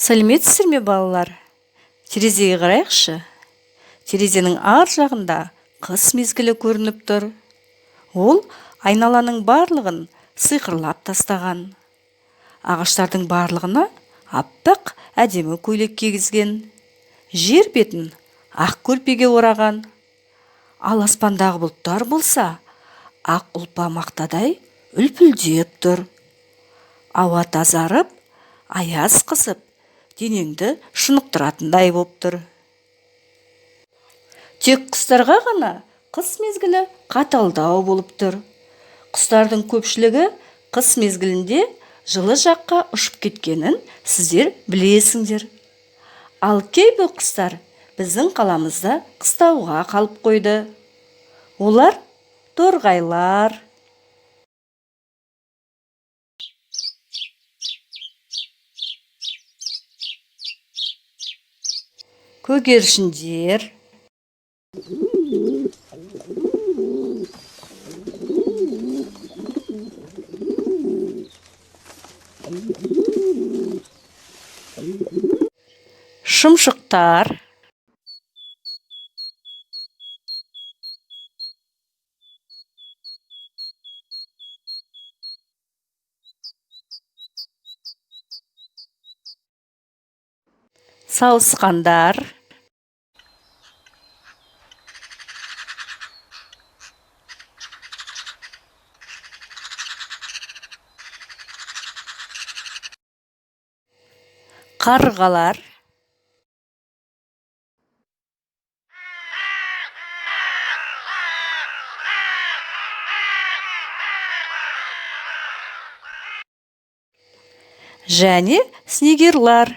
Сәлеметсіздер ме, балалар? Терезеге қарайықшы. Терезенің ар жағында қыс мезгілі көрініп тұр. Ол айналаның барлығын сиқырлап тастаған. Ағаштардың барлығына аппақ әдемі көйлек кигізген. Жер бетін ақ көрпеге ораған. Ал аспандағы бұлттар болса, ақ ұлпа мақтадай үлпілдеп тұр. Ауа тазарып, аяз қысып, денеңді шынықтыратындай боп тұр. Тек құстарға ғана қыс мезгілі қаталдау болып тұр. Құстардың көпшілігі қыс мезгілінде жылы жаққа ұшып кеткенін сіздер білесіңдер. Ал кейбір құстар біздің қаламызда қыстауға қалып қойды. Олар торғайлар, көгершіндер, шымшықтар, сауысқандар, қарғалар, және снегирлар.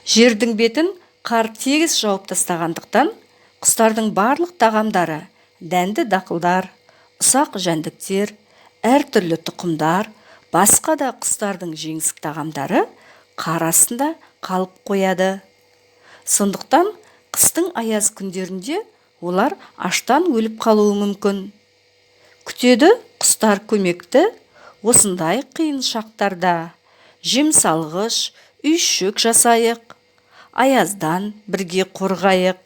Жердің бетін қар тегіс жауып тастағандықтан, құстардың барлық тағамдары, дәнді дақылдар, ұсақ жәндіктер, әртүрлі тұқымдар, басқа да құстардың жеңсік тағамдары қар астында қалып қояды. Сондықтан қыстың аяз күндерінде олар аштан өліп қалуы мүмкін. Күтеді құстар көмекті осындай қиын шақтарда. Жем салғыш, үйшік жасайық, аяздан бірге қорғайық.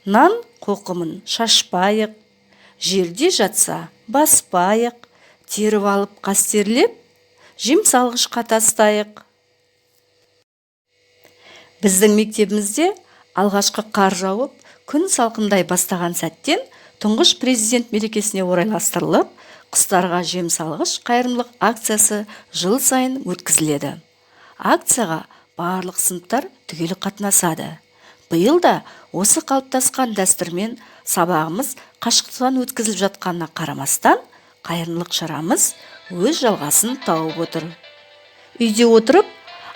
Нан қоқымын шашпайық, жерде жатса баспайық, теріп алып қастерлеп, жем салғышқа тастайық. Біздің мектебімізде алғашқы қар жауып, күн салқындай бастаған сәттен тұңғыш президент мерекесіне орайластырылып, құстарға жем салғыш қайырымдылық акциясы жыл сайын өткізіледі. Акцияға барлық сыныптар түгел қатынасады. Биыл да осы қалыптасқан дәстүрмен сабағымыз қашықтан өткізіліп жатқанына қарамастан, қайырымдылық шарамыз өз жалғасын тауып отыр. Үйде отырып,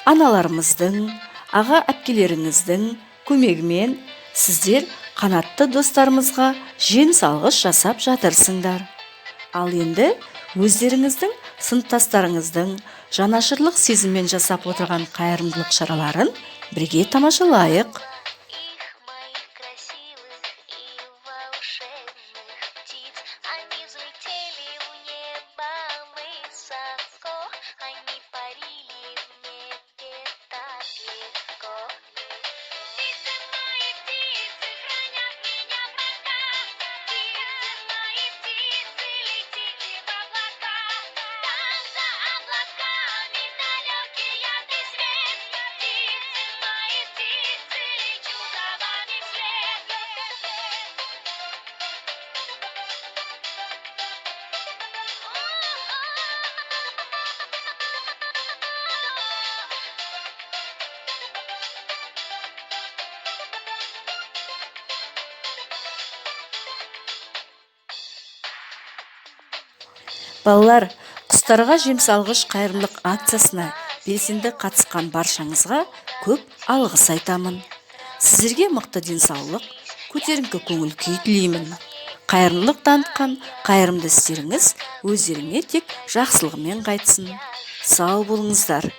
аналарымыздың, аға әпкелеріңіздің көмегімен сіздер қанатты достарымызға жем салғыш жасап жатырсыңдар. Ал енді өздеріңіздің сыныптастарыңыздың жанашырлық сезіммен жасап отырған қайырымдылық шараларын бірге тамашалайық. Балалар, құстарға жем салғыш қайырымдылық акциясына белсенді қатысқан баршаңызға көп алғыс айтамын. Сіздерге мықты денсаулық, көтеріңкі көңіл күй тілеймін. Қайырымдылық танытқан қайырымды істеріңіз өздеріңе тек жақсылығымен қайтсын. Сау болыңыздар.